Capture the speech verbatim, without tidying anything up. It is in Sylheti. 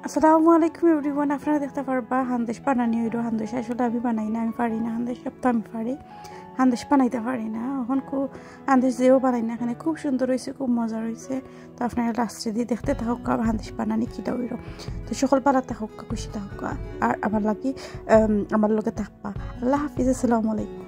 আসসালামু আলাইকুম everyone, আপনারা দেখতা পারবা হান্দেশ বানানি অইলো। হান্দেশ আসলে আমি বানাই না, আমি পারি না হান্দেশ, সব তো আমি পারি, হান্দেশ বানাইতা পারি না। অখন কু-, হান্দেশ যেও বানাই না, এখানে খুব সুন্দর অইছে, খুব মজা অইছে। তো আপনারা লাস্টেদি দেখতে থাকউক্কা হান্দেশ বানানি কিলা অইলো। তো সকল ভালা থাকউক্কা, খুশি থাকউক্কা, আর আমার লাগি, আম, আমার লগে থাকবা। আল্লাহ হাফিজ, আসসালামু আলাইকুম।